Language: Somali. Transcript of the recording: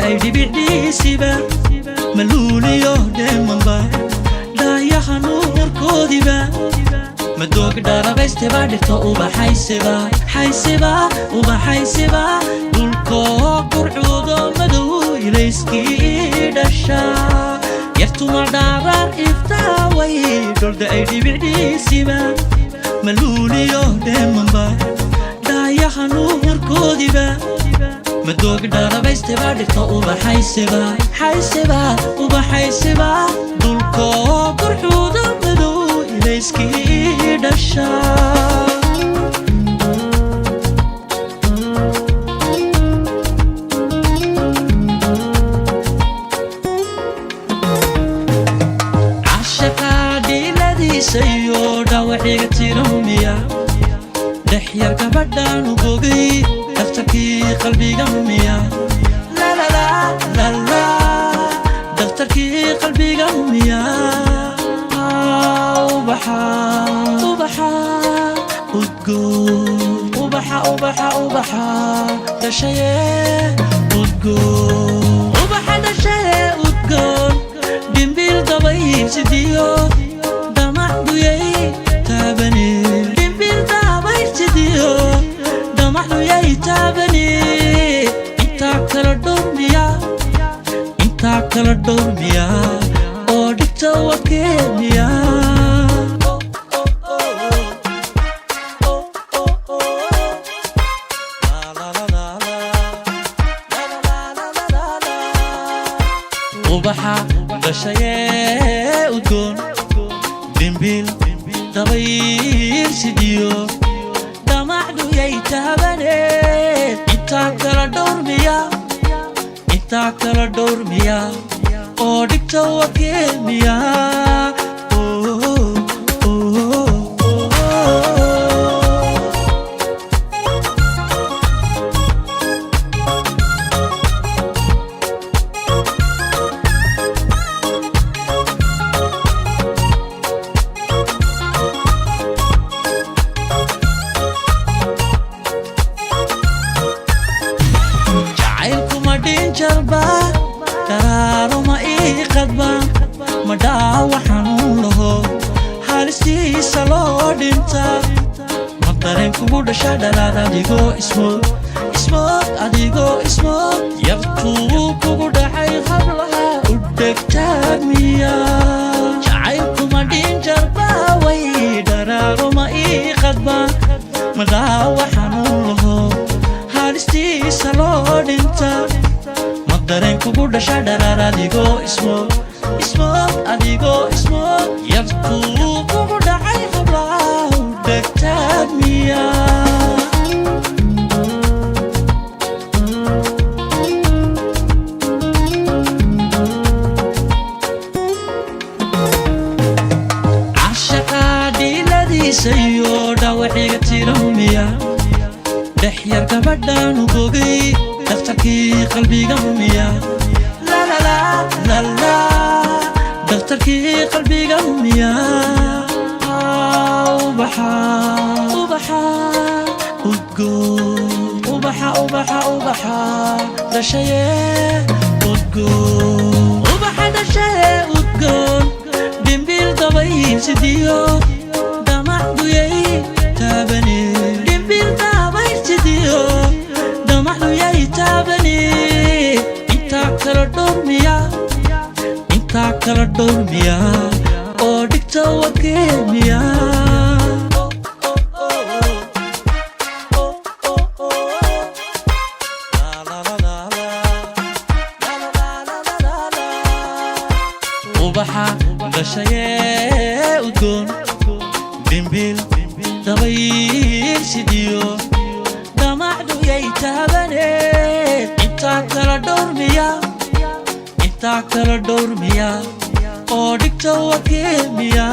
Dholda'ay dhibicdiisiba, maluuliyo dheemanba, dhaayaha nuurkoodiba, madoog dharabaysteba, dhirta ubaxaysiba, xaysiba, ubaxaysiba, dhulkoo qurxuudo madow, ilayskii dhasha, yartuma dhaaraar iftaaway. Dholda'ay dhibicdiisiba, maluuliyo dheemanba, dhaayaha nuurkoodiba, madoog dharabaysteba, dhirta ubaxaysiba, xaysiba, ubaxaysiba, dhulkoo qurxuudo madow, ilayskii dhasha. Cashaqa dhiiladiisa iyo dhawaciga tiramiya, dhexyar gabadhaanu bogay, dhakhtarkii qalbiga miya? Lalalala, dhakhtarkii qalbiga miya? Ubaxa, ubaxa udgoon, ubaxa, ubaxa, ubaxa dhashaye udgoon, ubaxa dhashaye udgoon, dhimbil dabayl sidiyo damac duyay taabane, dhimbil dabayl sidiyo damac duyay taabane. Intaa kala dhowrmiya, intaa kala dhowrmiya, oo dhigta wakeemiya. Ubaxa dhashayee udgoon, dhimbil dabayl sidiyo damacduyay taabane. Intaa kala dhowrmiya, intaa kala dhowrmiya, oo dhigta wakeemiya. Oh, oh, oh. Jacaylkuma dhinjarba, daraaruma ii qadba, ma dhaawa xanuun laho halistiisa loo dhinta, ma dareen kugu dhasha dhalaad adigoo ismoog, ismoog, adigoo ismoog, yartuu kugu dhacay hablaha u dhegtaagmiya? Jacaylkuma dhinjarba way, dharaaruma ii qadba, ma dhaawa xanuun laho halistiisa loo dhinta, ma dareen kugu dhasha dharaar adigoo ismoog, ismoog, adigoo ismoog, yartuu kugu dhacay hablaha u dhegtaagmiya? Cashaqa dhiiladiisa iyo dhawaciga tiramiya, dhexyar gabadhaanu bogay, dhakhtarkii qalbiga miya? Lalalala, dhakhtarkii qalbiga miya? Ubaxa, ubaxa udgoon, ubaxa, ubaxa, ubaxa dhashaye udgoon, ubaxa dhashaye udgoon, dhimbil dabayl sidiyo damac duyay taabane, dhimbil dabayl sidiyo damac duyay taabane. Intaa kala dhowrmiya, intaa kala dhowrmiya, oo dhigta wakeemiya. Ubaxa dhashayee udgoon, dhimbil dabayl sidiyo damacduyay taabane. Intaa kala dhowrmiya, intaa kala dhowrmiya, oo dhigta wakeemiya.